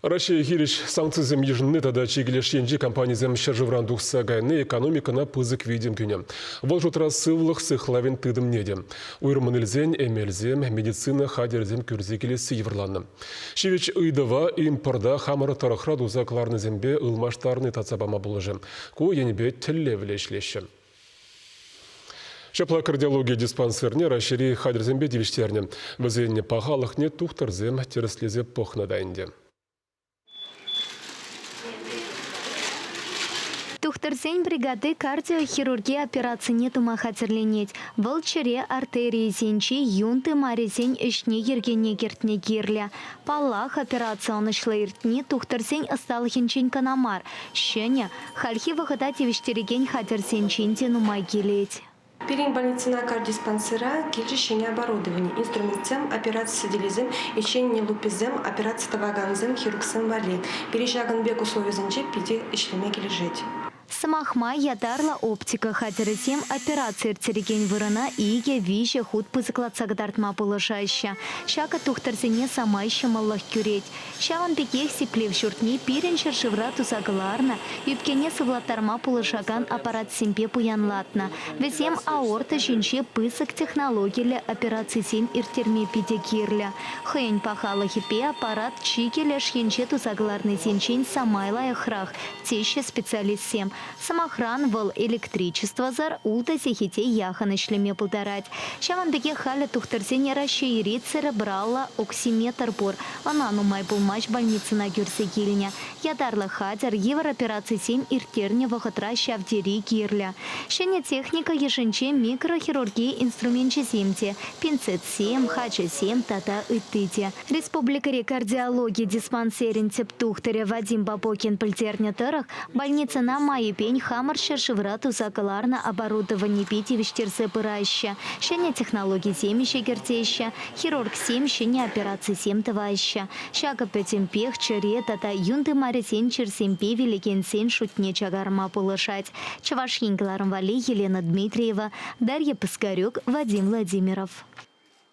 Раҫҫей хирӗҫ санкцисем йышӑнни тата чикӗ леш енчи компанисем ҫӗршывран тухса кайни экономикӑна пысӑк витӗм кӳнӗ. Вӑл шутра сывлӑх сыхлавӗн тытӑмне те. Уйрӑммӑн илсен эмелсем, медицина хатӗрӗсем кӳрсе килесси йывӑрланнӑ. Ҫивӗч ыйтӑва импорта хамӑр тӑрӑхра туса кӑларнисемпе ылмаштарни татса пама пулӑшӗ. Ку енӗпе тӗллевлӗ ӗҫлеҫҫӗ. Ҫапла кардиологи диспансерне Раҫҫейри хатӗрсемпе тивӗҫтернӗ. Вӗсен пахалӑхне тухтӑрсем тӗрӗслесе пӑхнӑ та ӗнтӗ. Тухтӑрсен бригади кардиохирурги операцине тума хатӗрленет. Вӑл чӗре артерийӗсенчи юн тымарӗсен ӗҫне йӗркене кӗртни кирлӗ. Паллах, операци ӑнӑҫлӑ иртни тухтӑрсен ӑсталӑхӗнчен кӑна мар, ҫӗнӗ, хальхи вӑхӑта тивӗҫтерекен хатӗрсенчен те нумай килет. Пирӗн больницӑна кардиспансера килчӗ ҫӗнӗ оборудовани, инструментсем, операци сӗтелӗсем, лечени луписем, операци тӑвакансем, хирургсем валли. Пире ҫакӑн пек условисенче питӗ ӗҫлеме килӗшет. Сӑмах май, ятарлӑ оптика хатӗрӗсем операци ирттерекен вырӑна икӗ-виҫӗ хут пысӑклатса кӑтартма пулӑшаҫҫӗ. Ҫакӑ тухтӑрсене самай ҫӑмӑллӑх кӳрет. Ҫавӑн пекех сиплев ҫуртне пирӗн ҫӗршывра туса кӑларнӑ, ӳпкене сывлаттарма пулӑшакан аппаратсемпе пуянлатнӑ. Вӗсем аорта ҫинче пысӑк технологиллӗ операцисем ирттерме питӗ кирлӗ. Хӑйӗн пахалӑхӗпе аппарат чикӗ леш енче туса кӑларнисенчен самай лайӑхрах, теҫҫӗ специалистсем. Сӑмахран, вӑл электричествӑсӑр ултӑ сехете яхӑн ӗҫлеме пултарать. Ҫавӑн пекех халӗ тухтӑрсен Раҫҫейри церебраллӑ оксиметр пур. Ӑна нумай пулмасть больницӑна кӳрсе килнӗ. Ятарлӑ хатӗр йывӑр операцисем ирттернӗ вӑхӑтра ҫав тери кирлӗ. Ҫӗнӗ техника йышӗнче микрохирурги инструменчӗсем те, пинцетсем, хачӑсем тата ытти те. Республикӑри кардиологи диспансерӗн тӗп тухтӑрӗ Вадим Бабокин пӗлтернӗ тӑрӑх, больницӑна майӗпен хамӑр ҫӗршывра туса кӑларнӑ оборудованипе тивӗҫтерсе пыраҫҫӗ, ҫӗнӗ технологисем ӗҫе кӗртеҫҫӗ, хирургсем ҫӗнӗ операцисем тӑваҫҫӗ. Ҫакӑ пӗтӗмпех чӗре тата юн тымарӗсен чирсемпе вилекенсен шутне чакарма пулӑшать. Чӑваш Ен кӑларӑм валли Елена Дмитриева, Дарья Пыскарюк, Вадим Владимиров.